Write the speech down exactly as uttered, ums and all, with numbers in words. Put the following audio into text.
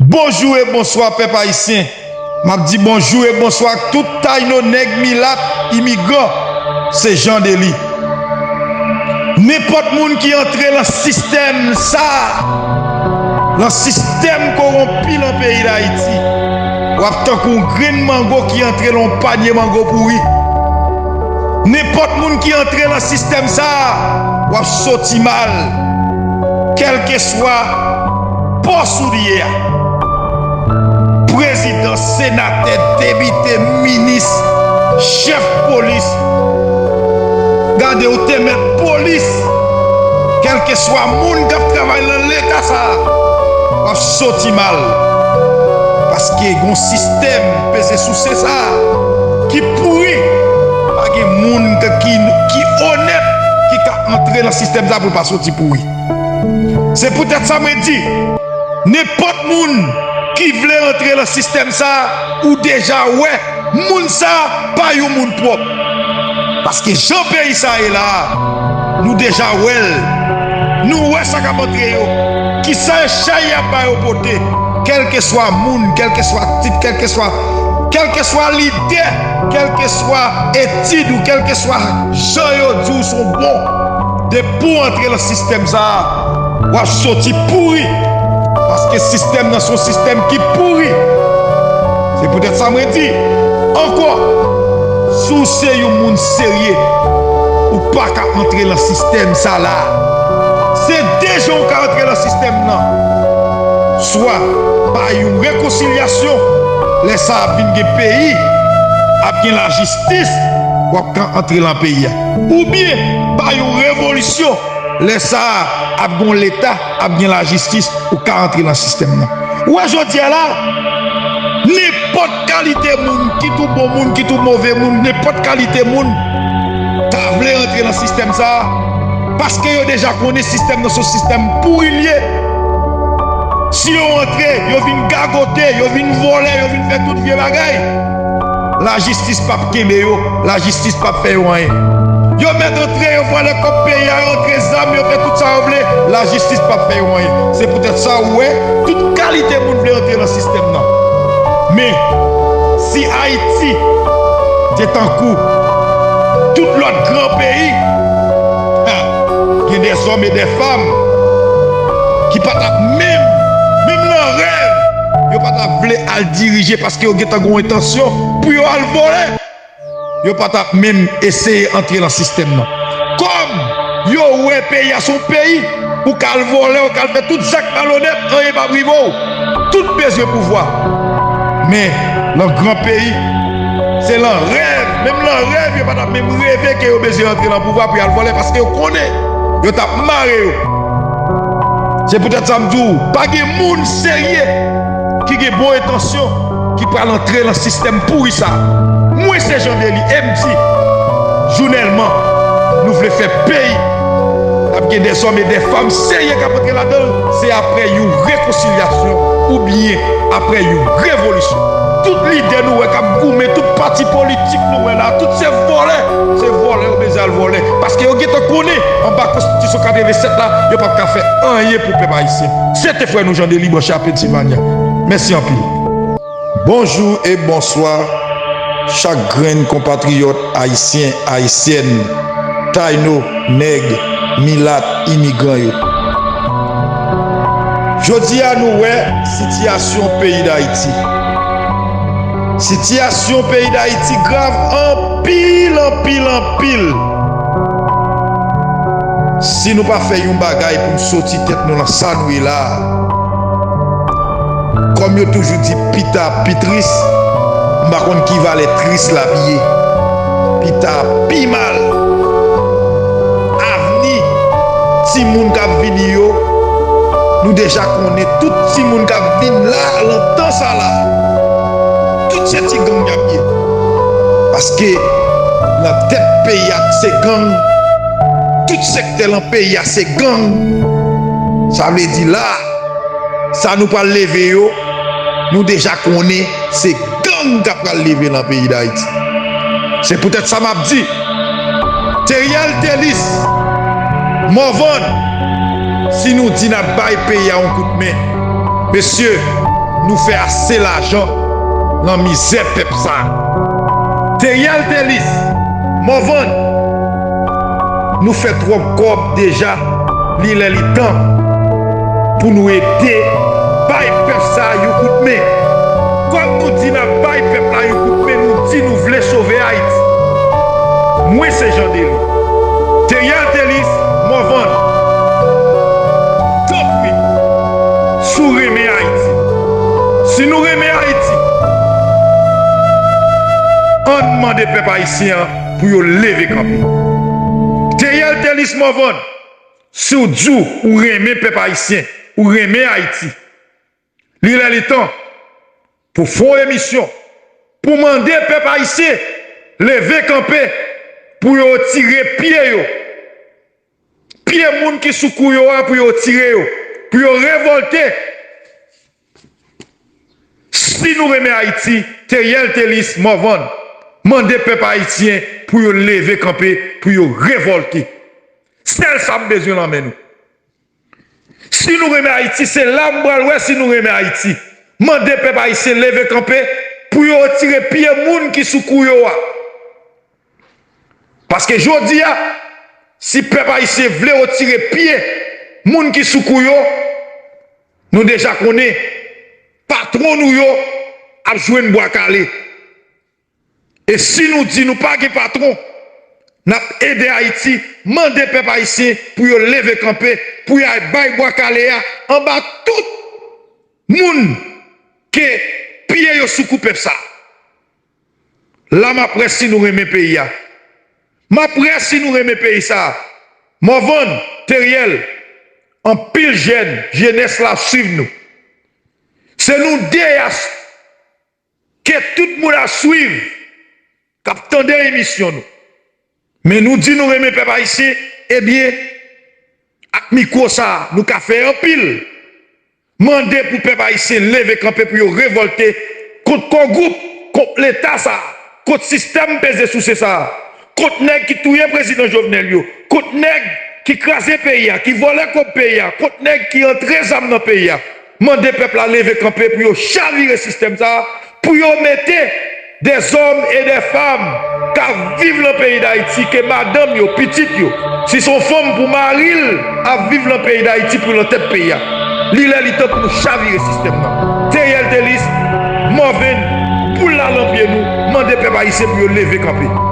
Bonjou e bonswa, pèp ayisyen. M ap di bonjou e bonswa ak tout Tayno, nèg, milat, imigran. Se Jean Dely. Nenpòt moun ki antre nan sistèm sa a, nan sistèm kowonpi nan peyi Dayiti, w ap tankou yon grenn mango ki antre nan yon panye mango pouri. Nenpòt moun ki antre nan sistèm sa a, w ap soti mal. Kèlkeswa pòs ou li ye a, prezidan, senatè, depite, minis, chèf polis, gade, ou te mèt polis, kèlkeswa moun k ap travay nan Leta sa a, w ap soti mal. Paske gon sistèm peze souse sa a ki pouri. Pa gen moun k-, ki, ki onèt ki ka antre nan sistèm sa a pou l pa soti pouri. Se poutèt sa mwen di, nenpòt moun ki vle antre nan sistèm sa a, ou deja wè moun sa a pa yon moun pwòp. Paske jan peyi sa a ye la a, nou deja wè l. Nou wè sa k ap antre yo. Kisa echay y ap ba yo pote? Kèlkeswa moun, kèlkeswa tit, kèlkeswa, kèlkeswa lidè, kèlkeswa etid ou kèlkeswa jan yo di w se w bon, depi w antre nan sistèm sa a, w ap soti pouri. Paske sistèm nan se yon sistèm ki pouri. Se poutèt sa mwen di ankò, si w se yon moun serye, ou pa ka antre nan sistèm sa la. Se de jan w ka antre nan sistèm nan. Swa pa yon rekonsilyasyon, lè sa ap vin gen peyi, ap gen lajistis, w ap ka antre nan peyi a. Oubyen pa yon revolisyon, lè sa ap gen yon Leta, ap gen lajistis, ou ka antre nan sistèm nan. Ou wè jodi a la, nenpòt kalite moun, kit ou bon moun, kit ou move moun, nenpòt kalite moun ta vle antre nan sistèm sa a, paske yo deja konnen sistèm nan se yon sistèm pouri l ye. Si yo antre, yo vin gagote, yo vin vòlè, yo vin fè tout vye bagay, lajistis p ap kenbe yo, lajistis p ap fè yo anyen. Yo mèt antre, yo vòlè kòb peyi a, yo antre zam, yo fè tout sa yo vle, lajistis p ap fè yo anyen. Se poutèt sa ou wè, tout kalite moun vle antre nan sistèm nan. Men, si Ayiti te tankou tout lòt gran peyi, ha, gen dèzòm e dèfanm ki pa t ap menm, menm nan rèv, yo pa t ap vle al dirije paske yo gentan gen yon entansyon pou yo al vòlè. Yo pa t ap menm eseye antre nan sistèm nan. Kòm yo wè peyi a se yon peyi, ou ka al vòlè, ou ka al fè tout zak malonèt, anyen p ap rive w. Tout bezwen pouvwa. Men, nan gran peyi, se nan rèv, menm nan rèv, yo pa t ap menm reve ke yo bezwen antre nan pouvwa pou y al vòlè, paske yo konnen yo t ap mare yo. Se poutèt sa m di w, pa gen moun serye ki gen bon entansyon ki pral antre nan sistèm pouri sa a. Mwen se Jean Dely e m di, jounèlman, nou vle fè peyi, n ap gen dèzòm e dèfanm serye k ap antre ladan l, se apre yon rekonsilyasyon oubyen apre yon revolisyon. Tout lidè nou wè k ap goumen, tout pati politik nou wè la, tout se vòlè, se vòlè yo bezwen al vòlè. Paske yo gentan konnen anba konstitisyon katrevennsèt la, yo p ap ka fè anyen pou pèp ayisyen. Se te frè nou Jean Dely, branche a Pennsylvania. Mèsi anpil. Bonjou e bonswa, chak grenn konpatriyòt ayisyen, ayisyèn, tayno, nèg, milat, imigran yo. Jodi a, nou wè sitiyasyon peyi Dayiti. Sitiyasyon peyi Dayiti grav anpil, anpil, anpil. Si nou pa fè yon bagay pou n soti tèt nou nan sa nou ye la a, kòm yo toujou di, pita pi tris, m pa konn ki valè tris l ap ye. Pita pi mal. Avni timoun k ap vini yo, nou deja konnen tout timoun k ap vin la, nan tan sa la, tout se ti gang y ap ye. Paske nan tèt peyi a, se gang. Tout sektè nan peyi a, se gang. Sa vle di la, sa nou pral leve yo, nou deja konnen se gang k ap pral leve nan peyi Dayiti. Se poutèt sa m ap di, Theriel Thelus, Morvan, si nou di n ap bay peyi a yon kout men, mesye, nou fè ase lajan nan mizè pèp sa a. Teriel Telis, Morvan, nou fè twòp kòb deja, li lè li tan pou nou ede bay pèp sa a yon kout men. Kòm nou di n ap bay pèp la yon kout men, nou di nou vle sove Ayiti. Mwen se Jean Delis. Teriel Telis, Morvan, tanpri, si w renmen Ayiti, si nou renmen Ayiti, ann mande pèp ayisyen an pou yo leve kanpe. Teriel Telis, Morvan, si w di w renmen pèp ayisyen, ou renmen Ayiti, li lè li tan pou fè yon emisyon pou mande pèp ayisyen leve kanpe pou yo retire pye yo. Pye moun ki sou kou yo a pou yo retire yo, pou yo revòlte. Si nou renmen Ayiti, Teriel Telis, Morvan, mande pèp ayisyen pou yo leve kanpe, pou yo revòlte. Sèl sa m bezwen nan men nou. Si nou renmen Ayiti, se la m pral wè si nou renmen Ayiti. Mande pèp ayisyen leve kanpe pou yo retire pye moun ki sou kou yo a. Paske jodi a, si pèp ayisyen vle retire pye moun ki sou kou yo, nou deja konnen patwon nou yo ap jwenn bwa kale. E si nou di nou pa gen patwon, n ap ede Ayiti, mande pèp ayisyen pou yo leve kanpe, pou y al bay bwa kale a anba tout moun ke pye yo sou kou pèp sa. La m ap wè si nou renmen peyi a. M ap wè si nou renmen peyi sa. Morvan, Teriel, anpil jèn, jenès la ap swiv nou. Se nou de a ke tout moun ap swiv, k ap tande emisyon nou. Men nou di nou renmen pèp ayisyen, ebyen, ak mikwo sa a, nou ka fè anpil. Mande pou pèp ayisyen leve kanpe pou yo revòlte kont Core Group, kont Leta sa a, kont sistèm peze souse sa a, kont nèg ki touye prezidan Jovenel yo, kont nèg ki kraze peyi a, ki vòlè kòb peyi a, kont nèg ki antre zam nan peyi a. Mande pèp la leve kanpe pou yo chavire sistèm sa a, pou yo mete des hommes et des femmes k ap viv nan peyi Dayiti, ke madanm yo, pitit yo, si se yon fanm pou mari l ap viv nan peyi Dayiti pou l nan tèt peyi a. Li lè li tan pou nou chavire sistèm nan. Teriel Telis, Morvan, pou l la nan pye nou, mande pèp ayisyen pou yo leve kanpe.